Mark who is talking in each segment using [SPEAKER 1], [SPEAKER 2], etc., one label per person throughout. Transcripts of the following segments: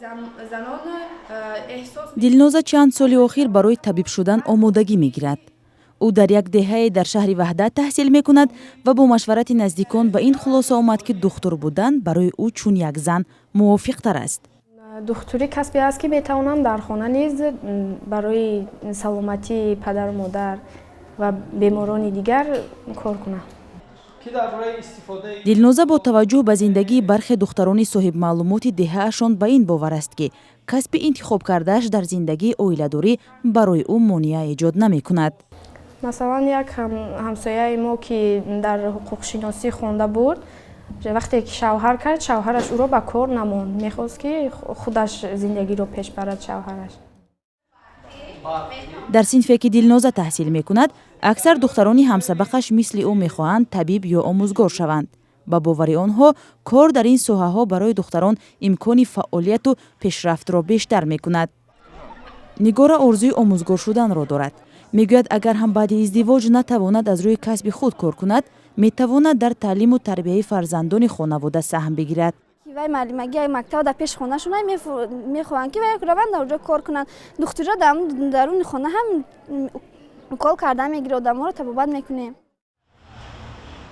[SPEAKER 1] Занон эҳсос
[SPEAKER 2] Дилноза чанд соли охир барои табиб шудан омодагӣ мегирад. Ӯ дар як деҳае дар шаҳри Ваҳдат таҳсил мекунад ва бо машварати наздикон ба ин хулоса омад, ки духтур будан барои ӯ чун як зан мувофиқтар аст.
[SPEAKER 1] Духтурӣ касбе аст, ки метавонам дар хона низ барои саломатии падару модар ва беморони дигар кор кунам.
[SPEAKER 2] Дилноза бо таваҷҷӯҳ ба зиндагии бархе духтарони соҳибмаълумоти деҳаашон ба ин бовар аст, ки касби интихобкардааш дар зиндагии оиладорӣ барои ӯ монеа эҷод намекунад.
[SPEAKER 1] Масалан, як ҳамсояи мо, ки дар ҳуқуқшиносӣ хонда буд, вақте ки шавҳар кард, шавҳараш ӯро ба кор намонд, мехост, ки худаш зиндагиро пеш барад шавҳараш.
[SPEAKER 2] Дар синфе, ки Дилноза таҳсил мекунад, аксар духтарони ҳамсабақаш мисли ӯ мехоҳанд табиб ё омӯзгор шаванд. Ба бовари онҳо, кор дар ин соҳаҳо барои духтарон имкони фаъолияту пешрафтро бештар мекунад. Нигора орзуи омӯзгор шуданро дорад. Мегӯяд, агар ҳам баъди издивоҷ натавонад аз рӯи касби худ кор кунад, метавонад дар таълиму тарбияи фарзандони хонавода саҳм бигирад.
[SPEAKER 3] Вай муаллимагӣ мактаб дар пеши хонашон мехоҳанд, ки вай раванд, дар оҷо кор кунанд. Духтурро дар даруни хона ҳам укол кардан мегирад, одаморо табобат мекунем.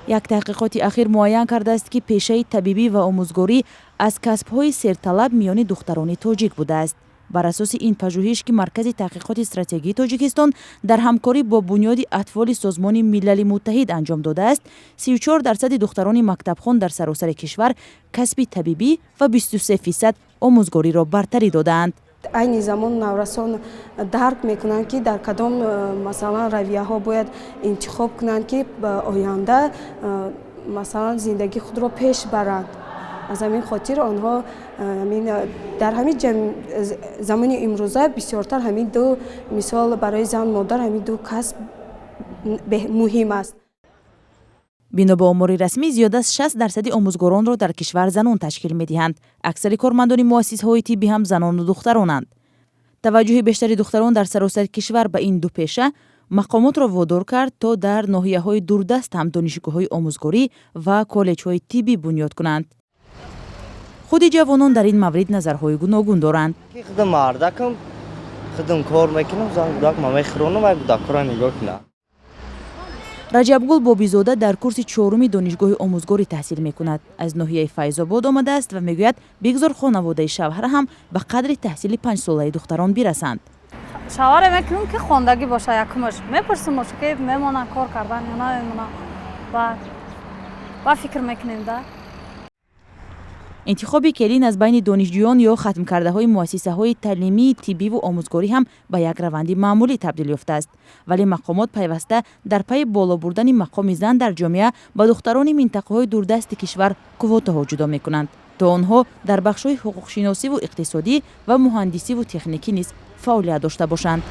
[SPEAKER 2] Як таҳқиқоти ахир муайян кардааст, ки пешаи табибӣ ва омӯзгорӣ аз касбҳои серталаб миёни духтарони тоҷик будааст. Бар асоси ин пажӯҳиш, ки Маркази таҳқиқоти стратегии Тоҷикистон дар ҳамкорӣ бо Бунёди атфоли Созмони Милали Муттаҳид анҷом додааст, 34 дарсади духтарони мактабхон дар саросари кишвар касби табибӣ ва 23 фисад омӯзгориро бартарӣ додаанд.
[SPEAKER 4] Айни замон наврасон дарк мекунанд, ки дар кадом масалан, равияҳо бояд интихоб кунанд, ки оянда масалан, зиндагии худро пеш баранд. Аз ҳамин хотир онҳо дар ҳамин замони имрӯза бисёртар ҳамин ду, мисол, барои зан модар ҳамин ду касб муҳим аст.
[SPEAKER 2] Бино ба омори расмӣ, зиёд аз 60 дарсади омӯзгоронро дар кишвар занон ташкил медиҳанд. Аксари кормандони муассисаҳои тиббӣ ҳам занону духтаронанд. Таваҷҷӯҳи бештари духтарон дар саросари кишвар ба ин ду пеша мақомотро водор кард, то дар ноҳияҳои дурдаст ҳам донишгоҳҳои омӯзгорӣ ва коллеҷҳои тиббӣ бунёд кунанд. Худи ҷавонон дар ин маврид назарҳои гуногун доранд.
[SPEAKER 5] Худам мардакам, худам кор мекунам, зан гудак ма мехӯронам ва гудакҳоро нигоҳ кунам.
[SPEAKER 2] Раҷабгул Бобизода дар курси чоруми донишгоҳи омӯзгорӣ таҳсил мекунад. Аз ноҳияи Файзобод омадааст ва мегӯяд, бигзор хонаводаи шавҳар ҳам ба қадри таҳсили панҷсолаи духтарон бирасанд.
[SPEAKER 6] Шавҳаре мекунем, ки хондагӣ боша. Якумаш мепурсим, боша, ки мемонанд кор кардан ё намемонанд, ба фикр мекунем да.
[SPEAKER 2] Интихоби келин аз байни донишҷӯён ё хатмкардаҳои муассисаҳои таълимии тиббиву омӯзгорӣ ҳам ба як раванди маъмулӣ табдил ёфтааст. Вале мақомот пайваста дар пайи боло бурдани мақоми зан дар ҷомеа ба духтарони минтақаҳои дурдасти кишвар квотаҳо ҷудо мекунанд, то онҳо дар бахшҳои ҳуқуқшиносиву иқтисодӣ ва муҳандисиву техникӣ низ фаъолият дошта бошанд.